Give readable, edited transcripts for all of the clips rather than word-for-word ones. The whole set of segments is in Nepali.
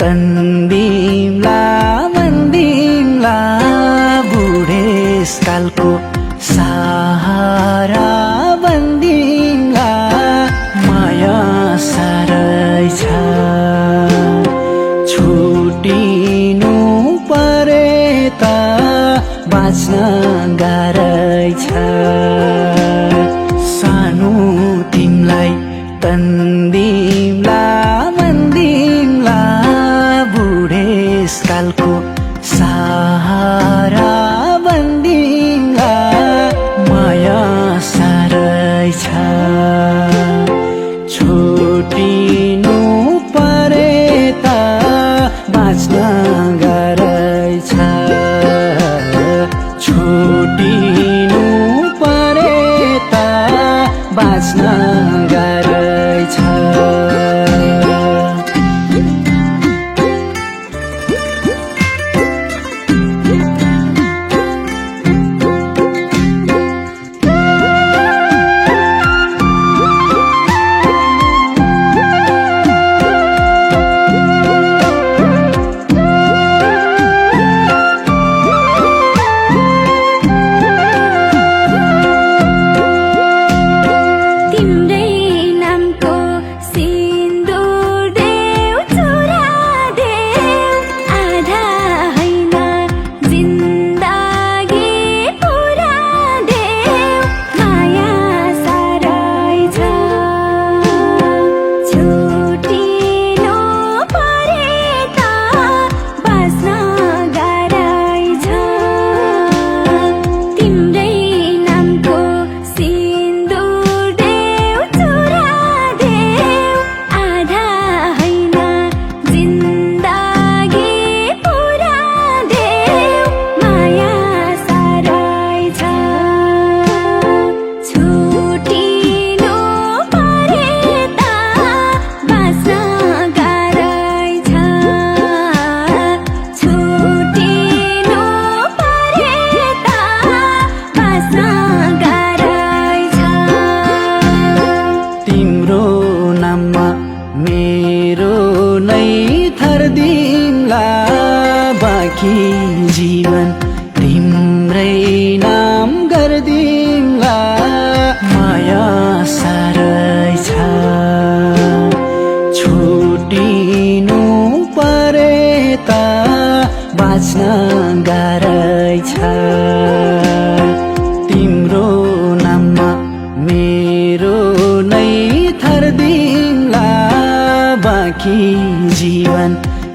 तन्दिमला भन्दिमला बुढेसकालको सहारा भन्दिमला माया साह्रै छ छुटिनु परे त बाँच्न गाह्रै छ सानो तिमलाई तन्दिमला भन्दिमला बुढेसकालको सहारा भन्दिमला माया साह्रै छ छुटिनु परे त बाँच्न गाह्रै छ छुटिनु परे त बाँच्न गाह्रै छ बाँकी जीवन तिम्रै नाम गर्दिमला माया साह्रै छ छुटिनु परे त बाँच्न गाह्रै छ तिम्रो नाममा मेरो नै थर्दिमला बाँकी जीवन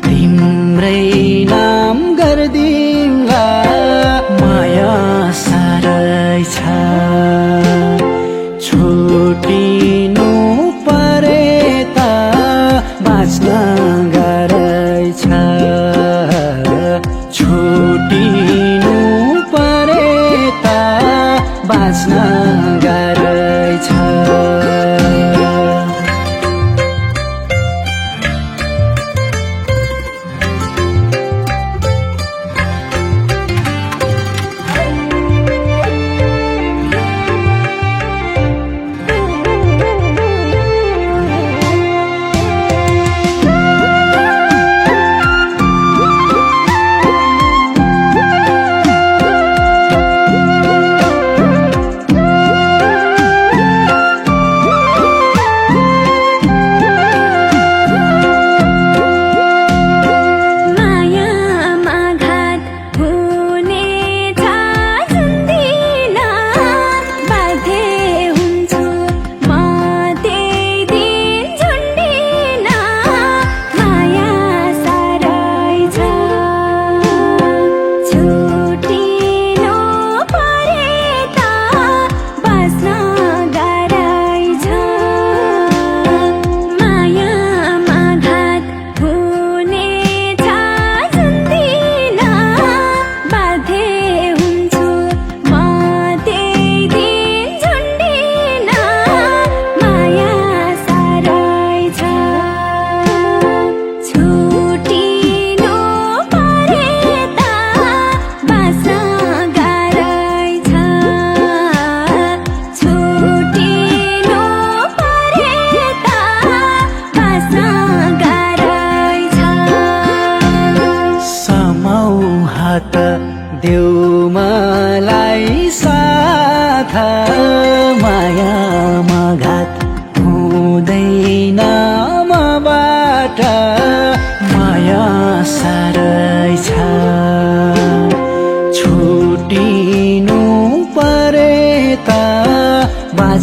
तिम्रै नाम गर्दिमला माया साह्रै छ छुटिनु परे त बाँच्न गाह्रै छ छुटिनु परे त बाँच्न गाह्रै छ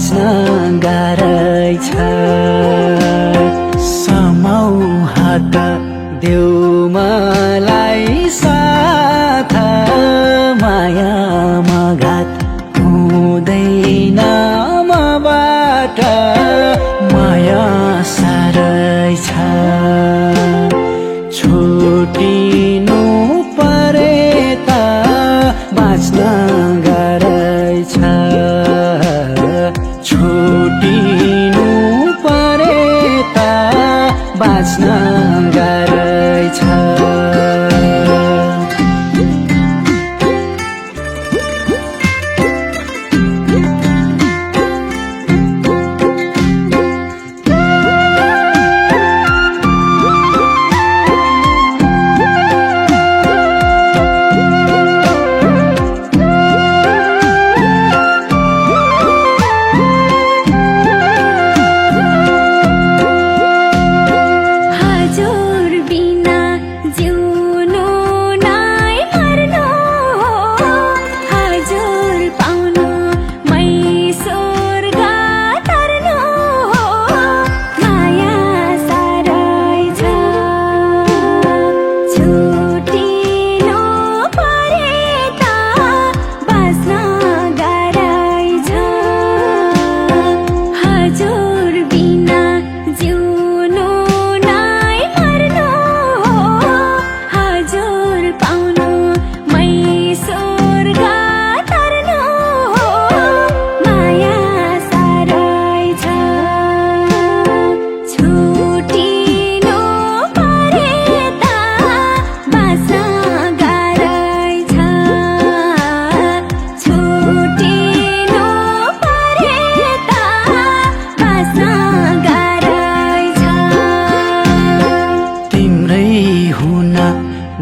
बाँच्न गाह्रै छ समाउ हात देऊ मलाई साथ मायामा घात हुँदैन मबाट माया साह्रै छ छुटिनु परे त बाँच्न गाह्रै छ छुटिनु परे त बाँच्न गाह्रै छ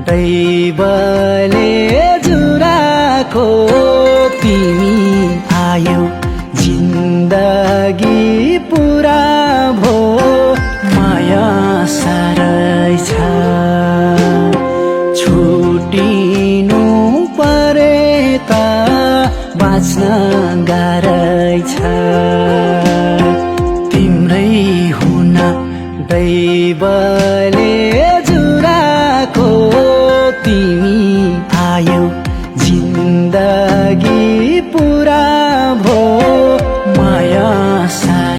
दैवले जुराको तिमी आयौ जिन्दगी पुरा भो माया साह्रै छ छुटिनु परे त बाँच्न गाह्रै छ तिम्रै हुन दैवले